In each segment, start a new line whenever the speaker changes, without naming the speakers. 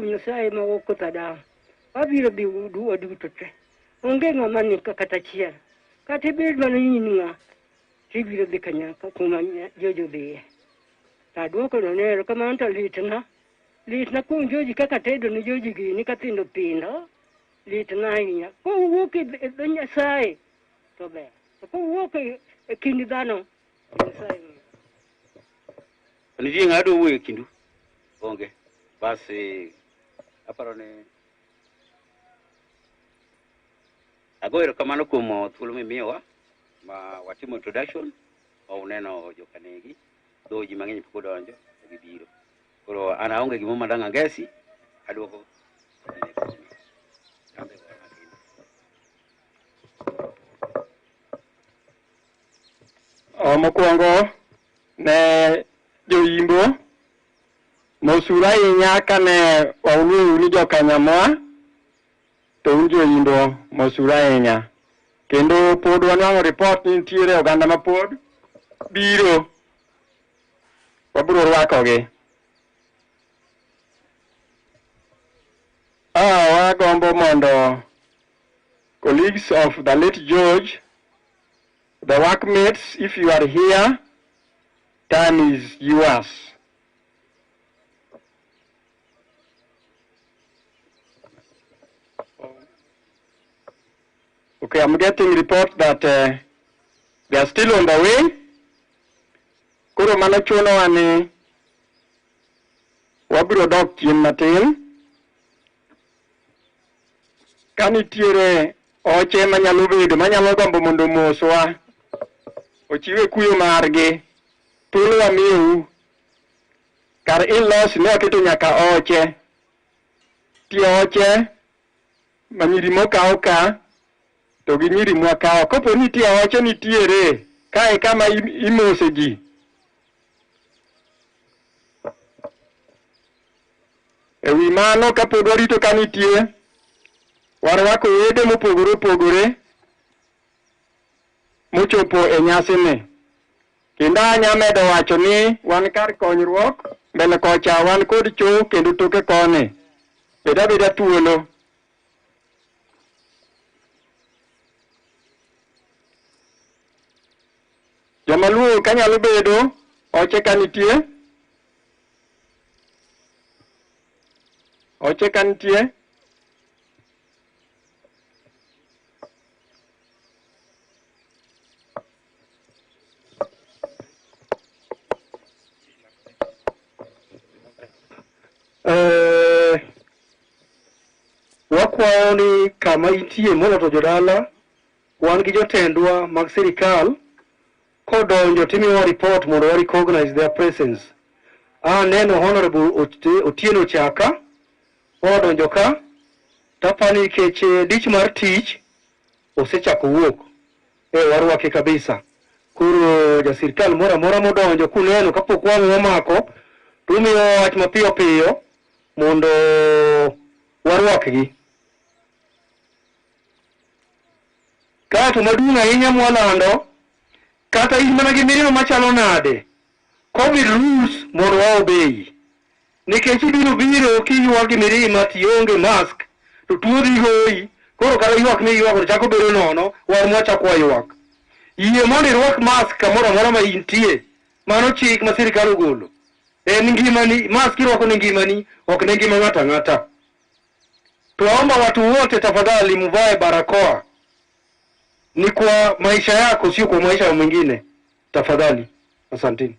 kuom Nyasaye ma ok koth Adam. Wabiro dhi waduto te. Onge ng'ama ni ka kata achiel. Kata ibed mana in ng'a, tibiro dhi kanyakla kuma Jojo dhiye. To aduoko no ne erokamano to litna. Litna kuom Joji kaka atedo ne Joji gini ka thindo thindo. Litna ahinya. Kowuok e dho Nyasaye to ber. To kowuok e kind dhano, Nyasaye ng'eyo.
Nitie ng'ama dwa wuoyo e kindu? Onge. Bas aparo ni ago erokamano kuom thuolo mimiyowa ma watimo introduction ma uneno jokanegi dho ji mang'eny pok odonjo to gibiro. Koro an aonge gimoro ma dang' angesi, aduoko gine kuome. Kambe go matin.
Mokwongo ne joyimbo mosuru ahinya kane waluongou ni jokanyamwa to un joyimbo mosuru ahinya. Kendo pod wanwang'o report ni nitiere oganda mapod biro, wabiro rwakogi. Wagombo mondo colleagues of the late George, the workmates, if you are here, time is yours. Okay, I'm getting report that they are still on the way. Koro mano chunowa ni wabiro dok chien matin. Ka nitiere oche manyalo bedo, manyalo gombo mondo omoswa, ochiwe kuyo margi, thuolo wamiyou. Kar in-laws ne waketo nyaka oche. Tie oche ma nyiri mokaw ka to gi nyiri mwakawo. Kopo ni nitie oche nitiere, kae kama imose ji. E wi mano kapod warito ka nitie, warwako wede mopogore opogore mochopo e nyasini. Kendo anya medo wacho ni wan kar konyruok, mbele kocha wan kod cho kendo toke koni. Bed abeda thuolo. Joma luor kanyalo bedo, oche ka nitie. Oche ka nitie.
Wakwayo ni kama intie moloyo to jodala, wan gi jotendwa mag sirikal, kodonjo timiyowa report mondo wa recognize their presence. Aneno Honorable Otieno Chaka odonjo ka, tapani nikech dich mar tich osechako wuok. Warwake kabisa. Koro ja sirikal moro amora modonjo kuneno kapok wang'u omako, to umiyowa wach mapiyo piyo mondo warwakgi. Kaeto maduong' ahinya mwalando, kata in mana gi mirima machalo nade, COVID rules mondo wa obey. Nikech ibiro biro kiywak gi mirima tionge mask, to tuo dhi goyi, koro kata ywak ni ywak to chako bedo nono, wan mwachako waywak. Yie mondo irwak mask kamoro amora ma intie, mano chik ma sirikal ogolo. En ngimani, mask irwako ne ngimani, ok ne ngima ng'ato ang'ata. Twaomba watu wote tafadhali mvae barakoa. Ni kwa maisha yako, sio kwa maisha ya mwingine. Tafadhali. Asanteni.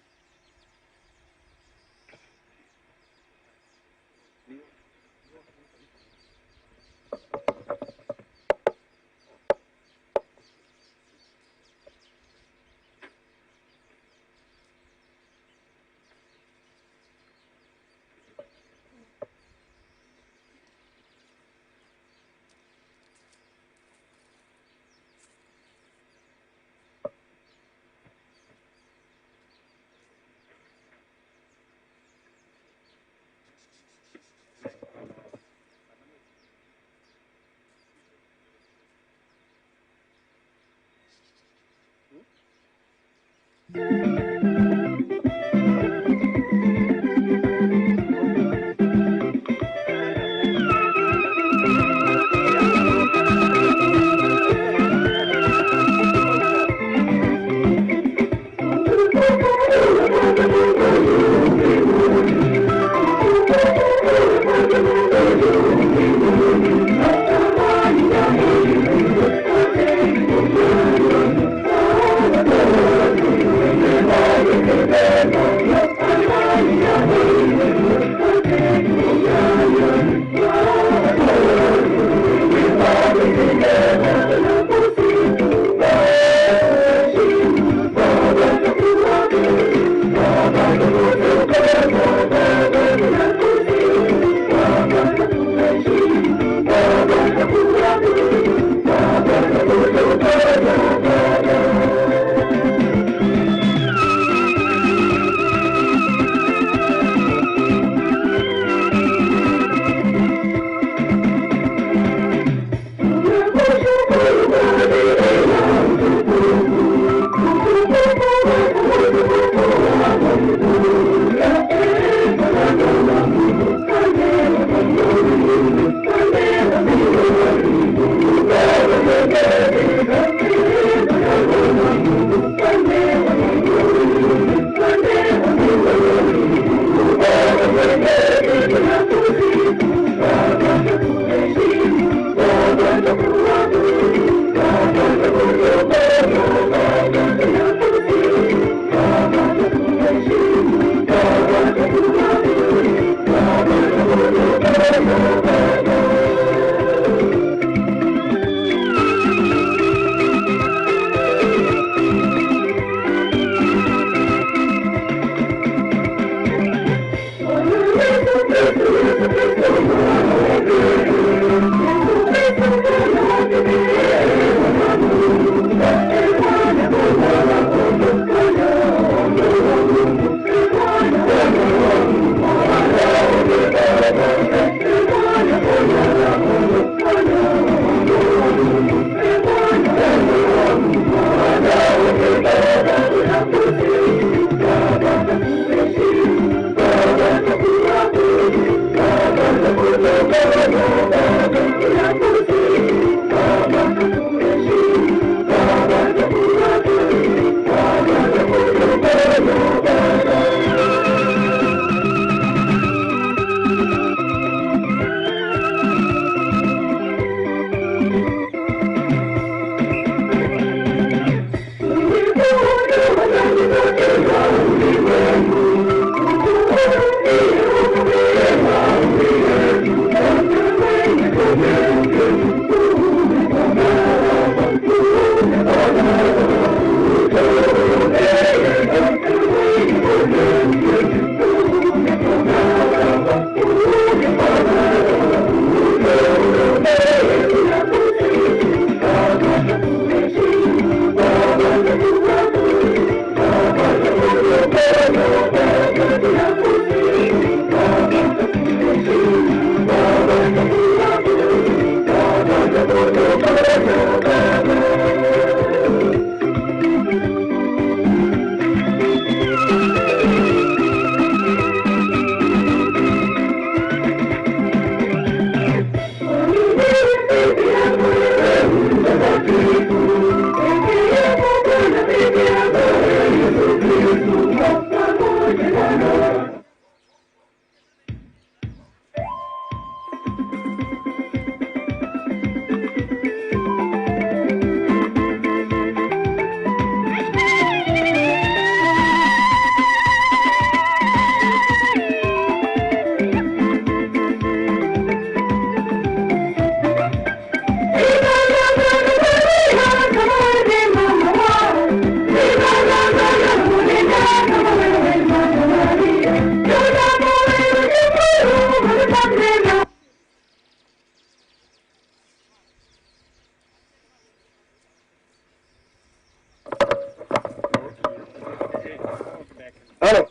Halo.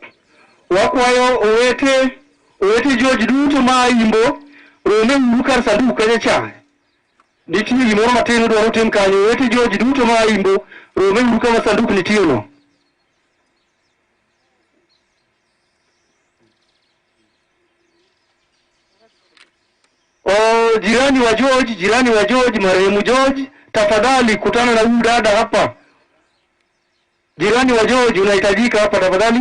Wakwayo owete owete George duto ma imbo rome uru kar sanduku kacha cha. Nitie gimoro matin dwaro tim kanyo. Owete George duto ma imbo rome uru kama sanduku nitie no. O jirani wa George, jirani wa George, marehemu George, tafadhali kutana na huyu dada hapa. Jirani wa George unahitajika hapa tafadhali.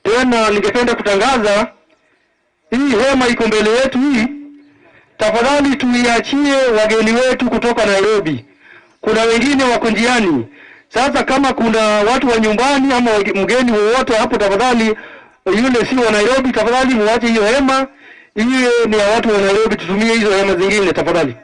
Tena ningependa kutangaza hii hema iko mbele yetu hii. Tafadhali tuiachie wageni wetu kutoka Nairobi. Kuna wengine wako njiani. Sasa kama kuna watu wa nyumbani ama mgeni wowote hapo, tafadhali yule si wa Nairobi, tafadhali muache hiyo hema. Hiyo ni ya watu wa Nairobi, tutumie hizo hema zingine tafadhali.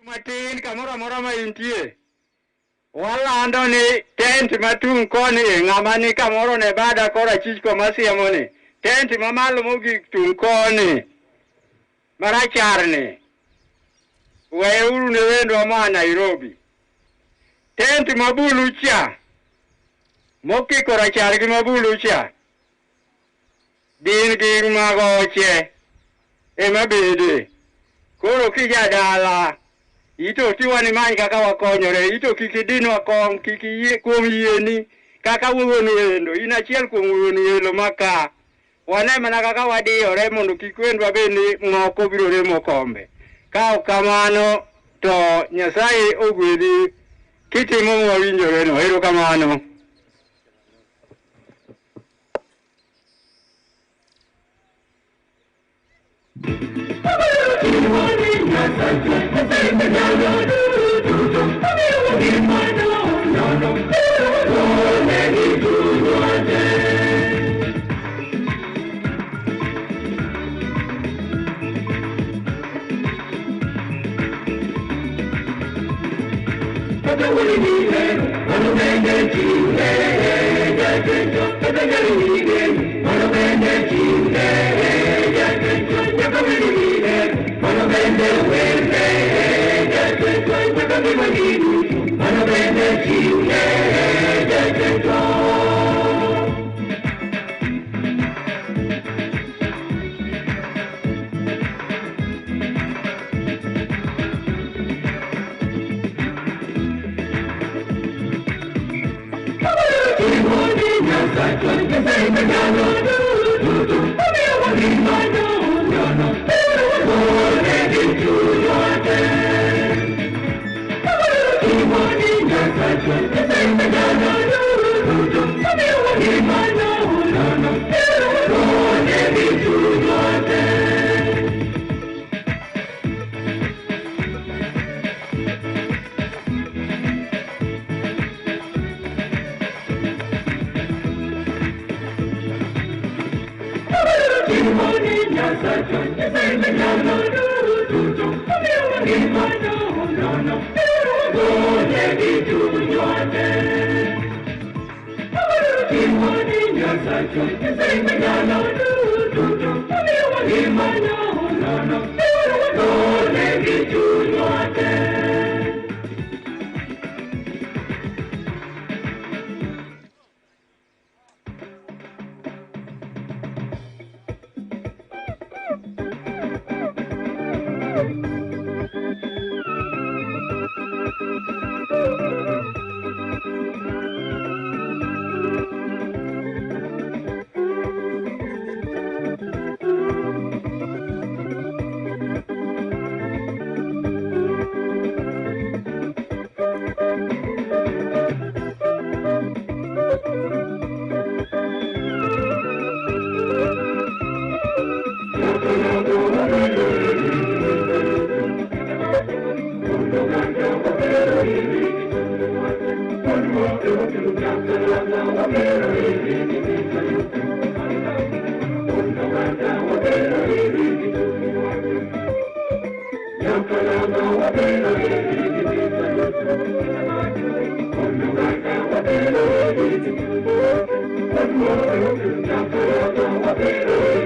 Matin kamoro amora ma intie. Walando ni tent matung' koni ng'ama ni kamoro ne bada korachich koma siemo ni. Tent mamalo mogik tung' koni maracharni. Weuru ne wendwa moa Nairobi. Tent mabulu cha mokiko rachar gi mabulu cha gin gi magoche ema bede. Koro kijadala ito tiwa ni many kaka wakonyore, ito kik idinwa kom, kik iyie kuom yieni kaka wuon wendo, in achiel kuom wuon welo maka. Wane mana kaka wadiyore mondo kik wendwa bed ni moko biro remo kombe. Ka ok kamano to Nyasaye ogwedhi kitimo mwawinjore no. Erokamano.
Thank you.